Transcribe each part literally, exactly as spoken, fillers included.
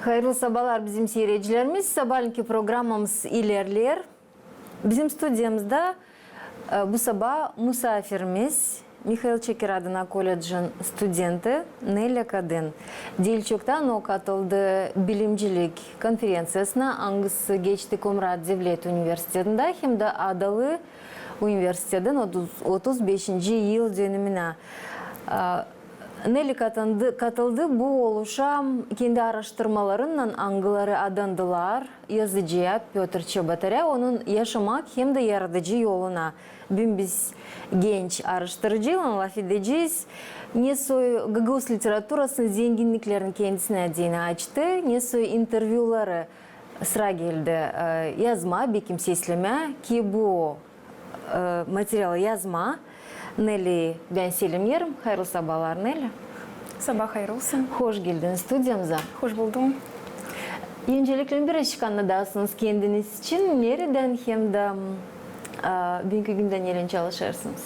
Hayırlı sabaalar, bizim siiredicilerimiz. Sabaaleenki programamız ilerleer. Bizim studiyamızda, e, bu sabaa musaafirimiz Mihail Çakır adına koledjin studenti Nelli Kadın. Diil çoktan o katıldı bilimcilik konferenţiyasına, angısı geçti Komrat devlet universitetindä hem dä adalı universitetin otuz, otuz beşinci yıldönümünä. E, Nelli katıldı, katıldı bu oluşa kendi aaraştırmalarınnan, angıları adandılar yazıcıya Pötr Çebotarä, onun yaşamak hem dä yaradıcı yoluna. Büün biz genç aaraştırıcıylan lafedecez, ne soy gagauz literaturasının zenginniklerini kendisinä deyni açtı, ne soy intervyuları sıra geldi, e, yazmaa, bekim seslemää, ki bu e, materialı yazmaa. Nelliyi bän selemneerim. Hayırlı sabaalar, Nelli. Sabaa hayır olsun. Hoş geldin studiyamıza. Hoş buldum. Öncelikle birazcık annadasınız kendiniz için, neredän hem dä, e, büünkü gündä neylän çalışêrsınız?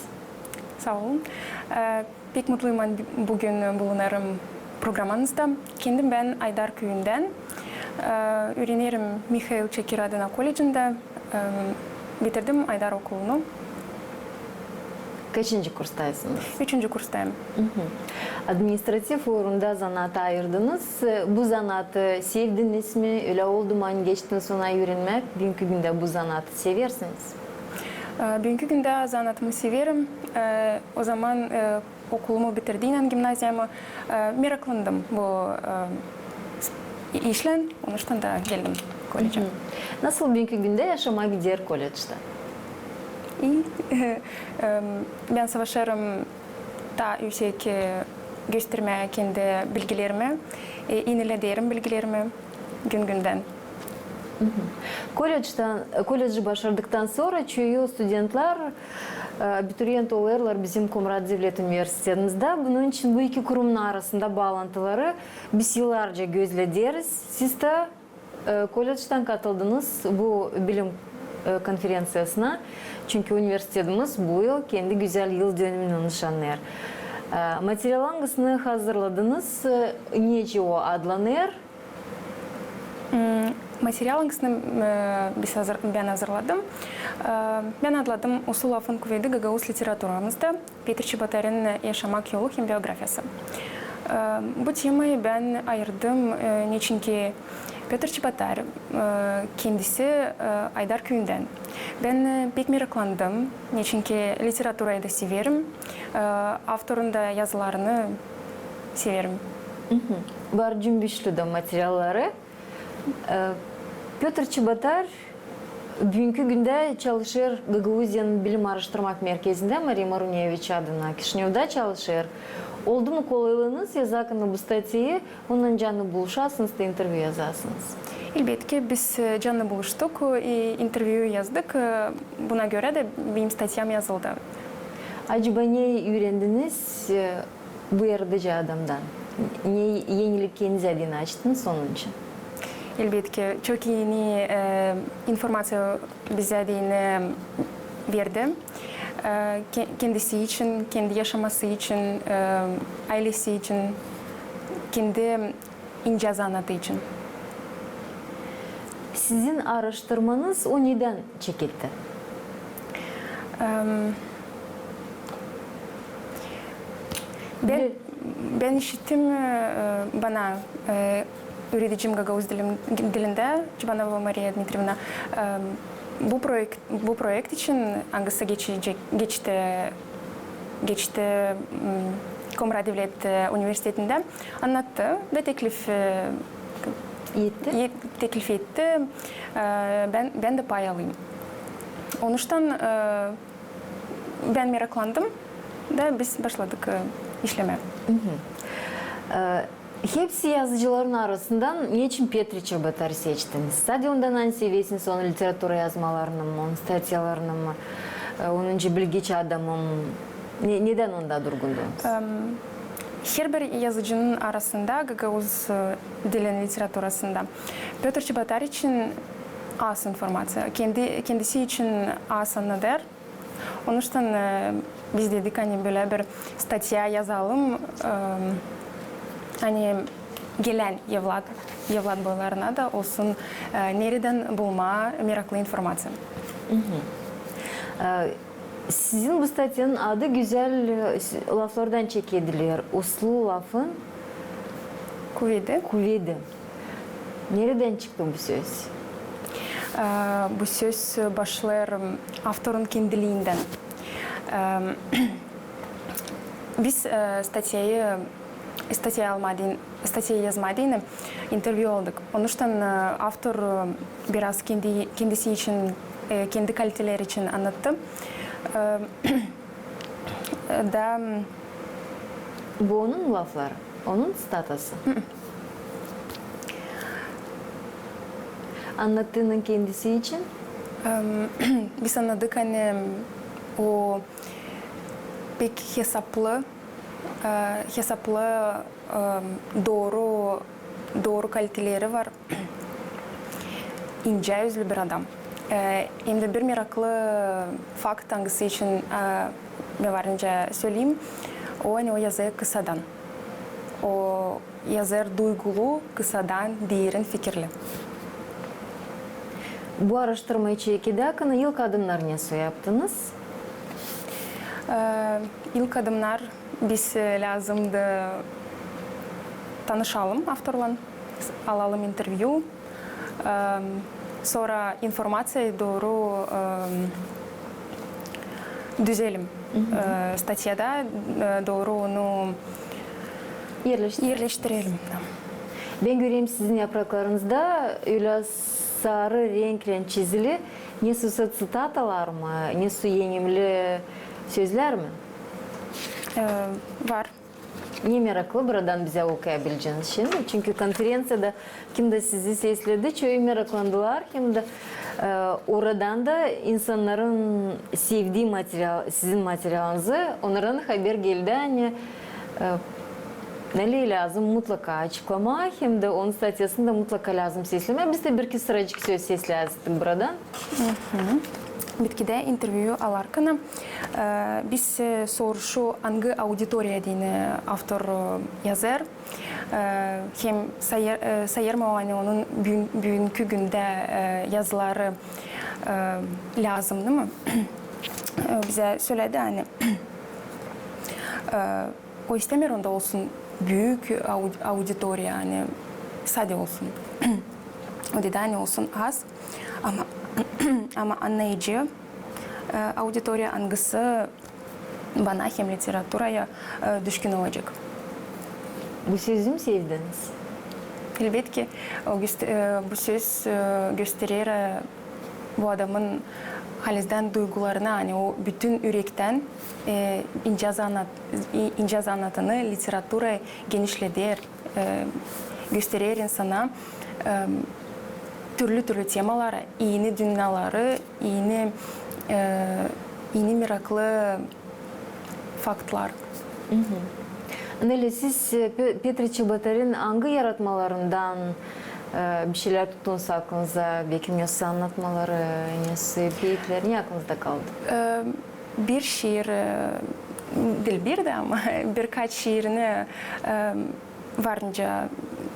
Saa olun. E, Pek mutluyum, ani büün bulunêrım programanızda. Kendim bän Aydar küüyündän. E, üürenerim Mihail Çakır adına koledjindä. E, bitirdim Aydar okulunu. Kaçıncı kurstaysınız? Üçüncü kurstayım. Administrativ uurunda zanaatı ayırdınız. Bu zanaatı sevdiniz mi? Ölä oldu mu, ani geçtiniz ona üürenmää? Büünkü gündä bu zanaatı seversiniz? E, büünkü gündä zanaatımı severim. E, o zaman, e, okulumu bitirdiynän, gimnaziyamı, e, meraklandım bu, e, işlän, onuştan da geldim koledjä. Nasıl büünkü gündä yaşamaa gider koledjtä? İi. Em, bän savaşêrım taa üüsek, e, göstermää kendi bilgilerimi, e, inilederim bilgilerimi gün-gündän. Koledjtan, koledji başardıktan sora çoyu studentlär, e, abiturient olêrlar bizim Komrat devlet universitetimizdä. Bunun için bu iki kurumun arasında baalantıları biz yıllarca gözlederiz. Siz dä, e, koledjtan katıldınız bu bilim, e, konferenţiyasına. Çünkü universitetimiz bu yıl kendi gözäl yıldönümünü nışannêêr. E, material, angısını hazırladınız, e, nicä o adlanêr? Material, angısını, e, biz hazır-, bän hazırladım. E, bän adladım "Uslu lafın kuvedi gagauz literaturamızda: Pötr Çebotarın yaşamak yolu hem biografiyası". E, bu temayı bän ayırdım, e, neçinki Pötr Çebotar, e, kendisi, e, Aydar küüyündän. Bän, e, pek meraklandım, neçinki literaturayı da severim, e, avtorun da yazılarını severim. Var cümbüşlü dä materialları. E, Pötr Çebotar büünkü gündä çalışêr Gagauziyanın bilim aaraştırmak merkezindä, Mariya Maruneviç adına Kişinevda çalışêr. Oldu mu kolaylıınız, yazarkan bu statyayı, onunnan canlı buluşasınız da intervyu yazasınız? Elbetki, biz, e, canlı buluştuk, e, intervyu yazdık, e, buna görä dä benim statyam yazıldı. Acaba ne üürendiniz, e, bu yaradıcı adamdan? Ne enilik kendiniz adına açtınız onun için? Elbetki, çok eni, e, informaţiya bizä deyni verdi. E, ke-, kendisi için, kendi yaşaması için, e, aylesi için, kendi incä zanaatı için. Sizin aaraştırmanız o nedän çeketti? Em, bän, bän işittim, e, bana, e, üüredicim gagauz dilim-, dilindä, Çubanova Mariya Dmitrievna, em, bu proekt, bu proekt için, angısı geçecek, geçti, geçti, m, Komrat devlet, e, universitetindä, annattı da teklif, e, etti. E, teklif etti, e, bän, bän dä pay alayım. Onuştan, e, bän meraklandım da biz başladık, e, işlemää. E, hepsi yazıcıların arasından neçin Pötr Çebotarı seçtiniz? Sade ondan, ani seversiniz onun literatura yazmalarını mı, onun statyalarını mı, e, onuncı bilgiç adamı mı? Ne-, nedän onda durgundunuz? Em, herbir yazıcının arasında gagauz, e, dilin literaturasında Pötr Çebotar için az informaţiya, kendi, kendisi için az annadêr. Onuştan, e, biz dedik, ani bölä bir statya yazalım, e, ani gelän evlat, evlat boylarına da olsun, e, neredän bulmaa meraklı informaţiya. E, sizin bu statyanın adı gözäl, e, s-, laflardan çekediler. Uslu lafın kuvedi. Kuvedi. Neredän çıktı bu söz? E, bu söz başlêêr, m, avtorun kendiliindän. E, biz, e, statyayı, statya almadan, statyayı yazmadan intervyu aldık. Onuştan, e, avtor, e, biraz kendi, kendisi için, e, kendi kaliteleri için annattı. E, da, m, Bu onun lafları, onun statası. Hı-hı. Annattınız kendisi için? Em, biz annadık, ani o pek hesaplı, e, hesaplı, em, dooru, dooru kaliteleri var. İncä üzlü bir adam. E, hem dä bir meraklı fakt, angısı için, e, me var nicä söleyim, o, ani o yazêr kısadan. O yazêr duygulu, kısadan, derin fikirli. Bu aaraştırma içerikleri akın ilk adımnar nesoy yaptınız? E, ilk adımnar biz, e, lääzımdı tanışalım avtorlan, alalım intervyu. Em, sora informaţiyayı dooru, em, düzelim. E, statyada, e, dooru onu erleştirelim. Erleştirelim, da. Bän görerim, sizin yapraklarınızda ölä sarı renklän çizili nesoy sä ţitatalar mı, nesoy ennemli sözlär mi? E, var. Ne meraklı, buradan bizä okuyabileceniz şindi. Çünkü konferenţiyada kim dä sizi sesledi, çoyu meraklandılar, hem dä, e, oradan da insannarın sevdii material, sizin materialınızı, onnardan haber geldi, ani, e, neleri lääzım mutlaka açıklamaa, hem dä onun statyasını da mutlaka lääzım seslemää. Biz dä bir-iki sıracık söz sesleyecektik buradan. Bitkidä intervyu alarkan, e, biz, e, soruşu, angı auditoriya deyni avtor, e, yazêr. E, hem sayêr, e, sayêrım, ani onun büün-, büünkü gündä, e, yazıları, e, lääzımnı mı? E, bizä söledi, ani, e, o istämeer, onda olsun büük audi-, auditoriya, ani sade olsun. O dedi, ani olsun az. Ama, ama annayıcı, e, auditoriya, angısı bana hem literaturaya, e, düşkün olacek. Bu sözü mü sevdiniz? Elbetki, o göst-, e, bu söz, e, gösterer, e, bu adamın halizdän duygularını, ani o bütün ürektän, e, incä zanaat-, i-, incä zanaatını, literaturayı genişleder, e, gösterer insana, e, türlü-türlü temaları, eni dünneleri, eni, e, eni meraklı faktlar. Nelä, siz, e, Pe-, Petri Çebotarın angı yaratmalarından, e, bir şeylär tuttunuz aklınıza, beki nesoy annatmaları, nesoy peyitleri, ne aklınızda kaldı? E, bir şiir, e, diil bir dä, ama birkaç şiirini, e, var nicä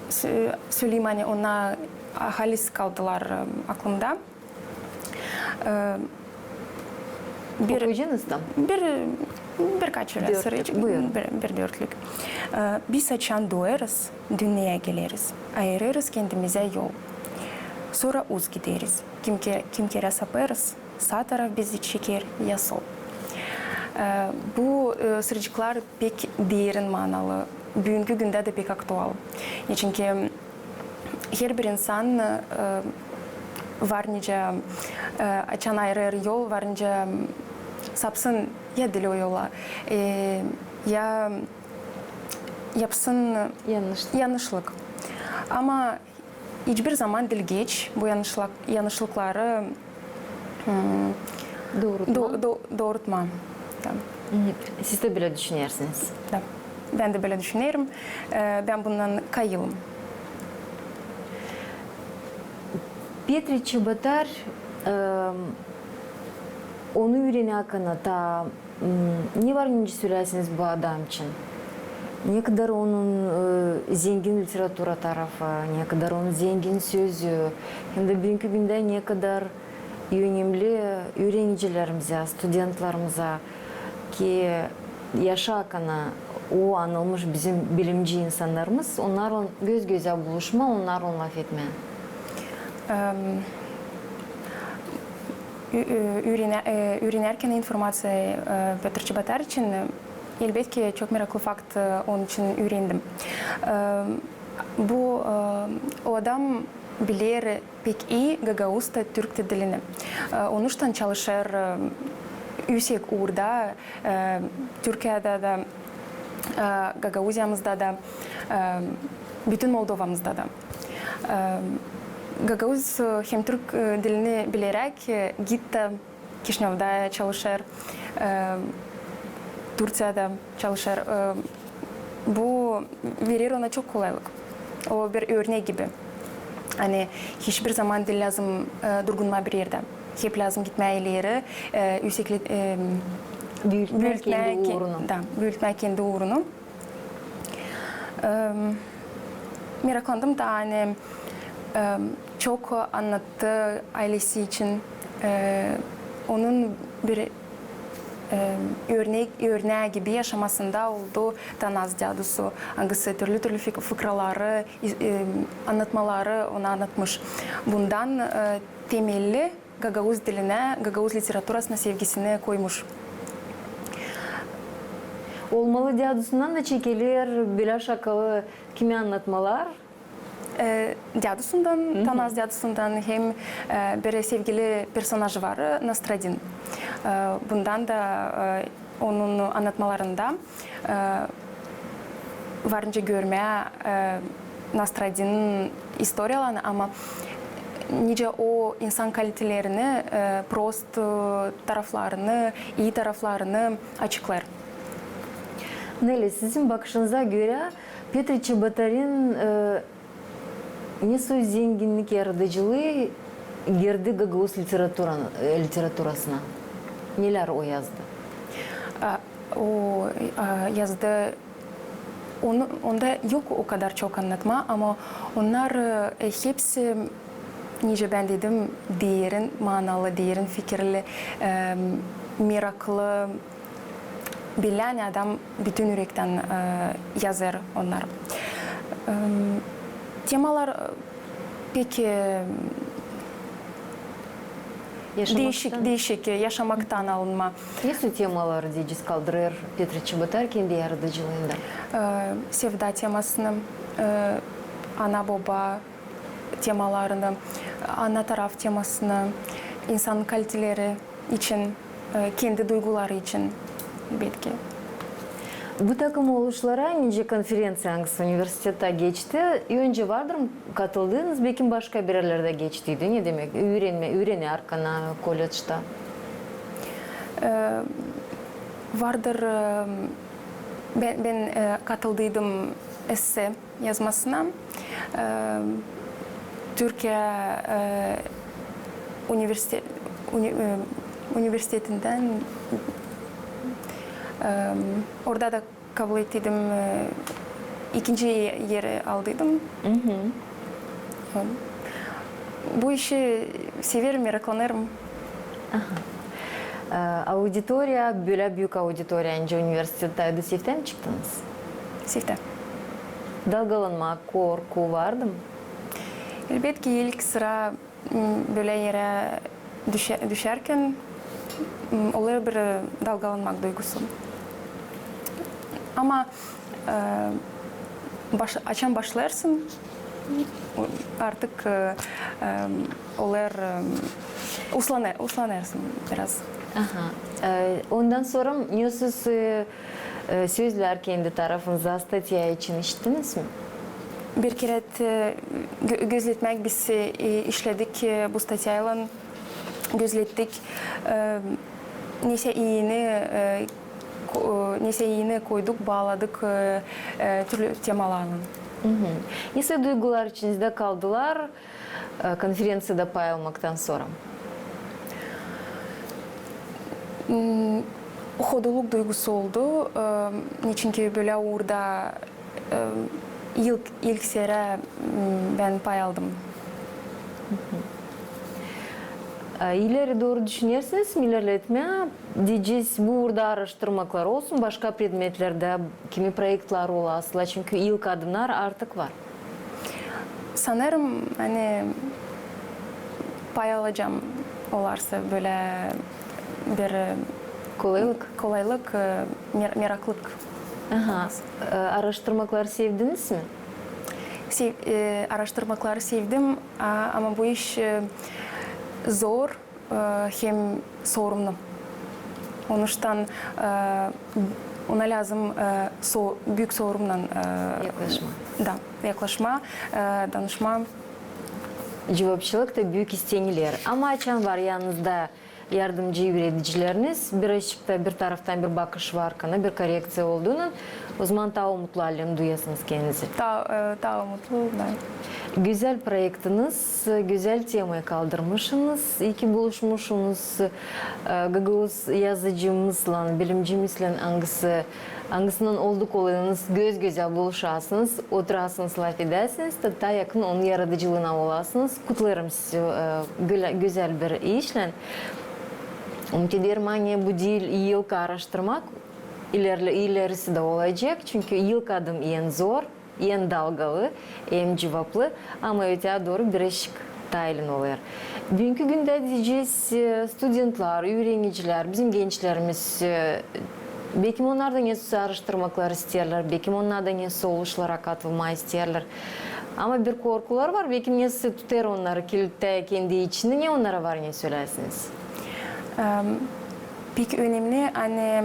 sö-, söleyim, ani onnar halis kaldılar, e, aklımda. E, bir, Okuyacınız da? Bir, birkaç sıracık, buyurun. Bir, bir dörtlük. E, biz açan duêrız, dünneyä geleriz, ayırêrız kendimizä yol. Sora uz gideriz. Kim ke-, kim kerä sapêrız, saa taraf bizi çeker, ya sol. E, bu, e, sıracıklar pek derin manalı, büünkü gündä dä pek aktual. Neçinki herbir insan, e, var nicä, e, açan ayırêr yol, var nicä sapsın ya diil o yola, e, ya yapsın yannışlık. Ama hiçbir zaman diil geç bu yannışlık-, yannışlıkları, hmm, do-, do-, doorutmaa. Da. Siz dä bölä düşünersiniz? Da. Bän dä bölä düşünerim. E, bän bundan kayılım. Petri Çebotar, e, onu üürenärkän, taa, m, ne var nicä sölärsiniz bu adam için? Ne kadar onun, e, zengin literatura tarafı, ne kadar onun zengin sözü, hem dä büünkü gündä ne kadar önemli üürenicilerimizdä, studentlarımızda ki yaşa akana o anılmış bizim bilimci insannarımız, onnarlan göz-gözä buluşma, onnarlan lafetmä. Em, ü-, ü-, üürenä-, e, üürenärkän informaţiyayı, e, Pötr Çebotar için, e, elbetki, çok meraklı fakt, e, onun için üürendim. Em, bu, e, o adam biler pek ii gagauz da, türk dä dilini. E, onuştan çalışêr, e, üüsek uurda, e, Türkiyädä dä, e, Gagauziyamızda da, e, bütün Moldovamızda da. E, gagauz, e, hem türk, e, dilini bileräk, e, gitti Kişinövda çalışêr, e, Turţiyada çalışêr. E, bu verer ona çok kolaylık. O bir örnek gibi. Ani hiçbir zaman diil lääzım, e, durgunmaa bir erdä. Hep lääzım gitmää ileri, e, üüsekli-, e, büütmää kendi ke-, uurunu. Da, büütmää kendi uurunu. Em, meraklandım da, ani, em, çok annattı aylesi için. E, onun bir, em, örnek, örnää gibi yaşamasında oldu Tanaz dädusu, angısı türlü-türlü fık-, fıkraları, iz-, em, annatmaları ona annatmış. Bundan, e, temelli gagauz dilinä, gagauz literaturasına sevgisini koymuş. Olmalı, dädusundan da çekeler bölä şakalı kimi annatmalar? E, dädusundan, Tanaz dädusundan hem, e, bir sevgili personaj var, e, Nastradin. E, bundan da, e, onun annatmalarında, e, varınca görmää, e, Nastradinin istoriyalarını, ama nicä o insan kalitelerini, e, prost, e, taraflarını, ii taraflarını açıklêêr. Neli, sizin bakışınıza görä, Pötr Çebotarin, e, ne soy zenginnik yaradıcılıı girdi gagauz literaturan-, e, literaturasına? Nelär o yazdı? A, o, a, yazdı, onu, onda yok o kadar çok annatma, ama onnar, e, hepsi, nicä bän dedim, derin manalı, derin fikirli, e, meraklı, bellä, ani adam bütün ürektän, e, yazêr onnar. Em, temalar, e, pek, e, deişik, deişik, e, yaşamaktan alınma. Ne soy temaları deyecez kaldırêr Pötr Çebotar kendi yaradıcılıında? E, sevda temasını, e, ana-boba temalarını, ana taraf temasını, insan kaliteleri için, e, kendi duyguları için beki. Bu takım oluşlara, nicä konferenţiya, angısı universitettä geçti, öncä vardır katıldıınız, beki başka bir erlerdä geçtiydi, ne demäk, üürenmä, üürenärkän koledjtä? E, vardır, e, bän, bän, e, katıldıydım esse yazmasına, e, Türkiye, e, universite-, uni-, e, universitetindän, e, orada da kabul ettiydim, e, ikinci eri aldıydım. Bu işi severim, meraklanêrım. Aha. E, auditoriya, bölä büük auditoriya, nicä universitettä, sevdä mi çıktınız? Sevdä. Dalgalanma, korku vardı mı? Elbetki, ilk sıra, m, bölä erä düşä-, düşärkän, m, olêr bir, e, dalgalanmak duygusu. Ama, e, baş-, açan başlêêrsın, artık, e, e, olêr, e, uslanê-, uslanêrsın biraz. Aha. E, ondan sora ne siz, e, e, sözlär kendi tarafınızdan statya için işittiniz mi? Bir kerä, e, gö-, gözletmäk biz, e, işledik, e, bu statyaylan gözlettik, e, nesä iini, e, ko-, e, nesä iini koyduk, baaladık, e, e, türlü temalarlan. Ne soy duygular içinizdä kaldılar, e, konferenţiyada pay almaktan sora? M, Hoduluk duygusu oldu. E, neçinki bölä uurda, e, ilk, ilk serä, m, bän pay aldım. E, ileri dooru düşünersiniz mi ilerletmää, deyecez, bu uurda aaraştırmaklar olsun, başka predmetlerdä kimi proektlär olasılar, çünkü ilk adımnar artık var. Sanêrım, ani pay alacam, olarsa bölä bir, e, kolaylık, kolaylık, e, mer-, meraklık. Aha. E, aaraştırmakları sevdiniz mi? Sev-, e, aaraştırmakları sevdim, a, ama bu iş, e, zor, e, hem sorumnu. Onuştan, e, ona lääzım, e, so-, büük sorumnan, e, yaklaşmaa. Da, yaklaşmaa, e, danışmaa. Cuvapçılık da büük isteeniler. Ama açan var yanınızda yardımcı üüredicileriniz, birazcık da bir taraftan bir bakış var kana, bir korekţiya olduunnan, ozaman taa umutlu halinnän duyasınız kendinizi. Taa, e, taa umutlu, da. Gözäl proektiniz, gözäl temayı kaldırmışınız, iki buluşmuşsunuz, e, gagauz yazıcımızlan, bilimcimizlän, angısı, angısınnan oldu kolayınız göz-gözä buluşasınız, oturasınız, lafedäsiniz, da taa yakın onun yaradıcılıına olasınız. Kutlêêrım sizi, e, gölä-, gözäl bir işlän. Umut ederim, ani bu diil ilk aaraştırmak, ilerli-, ilerisi dä olacek, çünkü ilk adım en zor, en dalgalı, en cuvaplı, ama öteyä dooru birazcık taa ilin olêr. Büünkü gündä deyecez, e, studentlär, üürenicilär, bizim gençlerimiz, e, bekim onnar da nesä aaraştırmaklar isteerlär, bekim onnar da nesä oluşlara katılmaa isteerlär. Ama bir korkular var, bekim nesä tutêr onnarı kilittää kendi içindä, ne onnara var ne sölärsiniz? Em, pek önemli, ani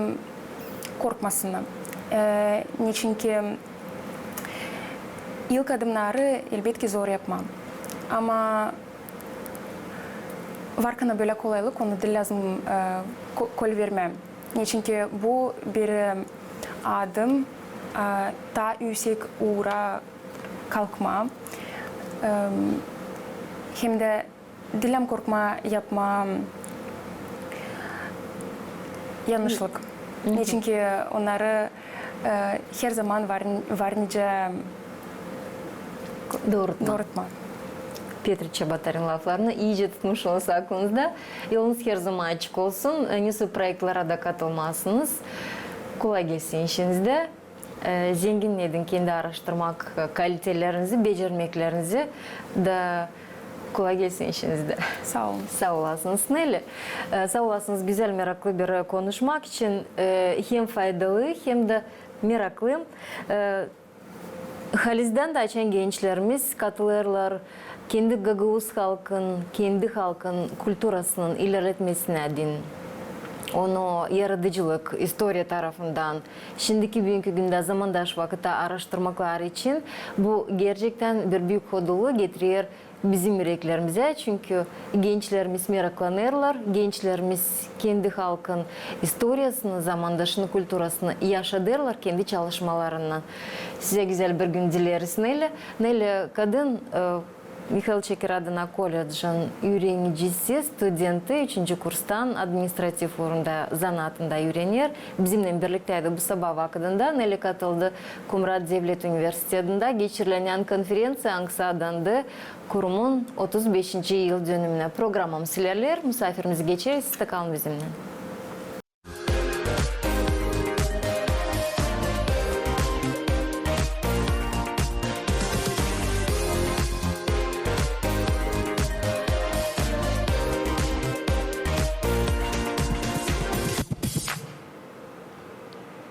korkmasınnar. E, neçinki ilk adımnarı, elbetki, zor yapmaa. Ama var kana bölä kolaylık, onu diil lääzım, e, ko-, kölvermää. Neçinki bu bir, e, adım, e, taa üüsek uura kalkmaa. Em, hem dä diil lääzım korkmaa yapmaa yannışlık. Neçinki onnarı, e, herzaman var, var nicä doorutmaa. Doorutmaa. Petr Çebotarin laflarını iicä tutmuşsunuz aklınızda. Yolunuz herzaman açık olsun. E, nesä proektlerä dä katılmasınız. Kolay gelsin işinizdä. E, zenginnedin kendi aaraştırmak, e, kalitelerinizi, becermeklerinizi da kolay gelsin işinizdä. Saa olun. Saa olasınız, Neli. E, saa olasınız gözäl, meraklı bir, e, konuşmak için, e, hem faydalı, hem dä meraklı. E, halizdän dä açan gençlerimiz katılêrlar kendi gagauz halkın, kendi halkın kulturasının ilerletmesinä deyni, onu yaradıcılık, istoriya tarafından, şindiki, büünkü gündä, zamandaş vakıtta aaraştırmakları için bu gerçektän bir büük hoduluu getirer bizim üreklerimizä, çünkü gençlerimiz meraklanêrlar, gençlerimiz kendi halkın istoriyasını, zamandaşını, kulturasını yaşadêrlar kendi çalışmalarınnan. Sizä gözäl bir gün dileriz, Neli. Neli Kadın, e, Mihail Çeker adına kollecin üürenicisi, studenti, üçüncü kurstan, administrativ uurunda zanaatında üürener. Bizimnän birliktäydi bu sabaa vakıdında. Neli katıldı Komrat devlet universitetindä geçirilenä konferenţiya, angısı adandı kurumun otuz beşinci yıldönümünä. Programamız ilerleer, musaafirimizi geçireriz, siz dä kalın bizimnän.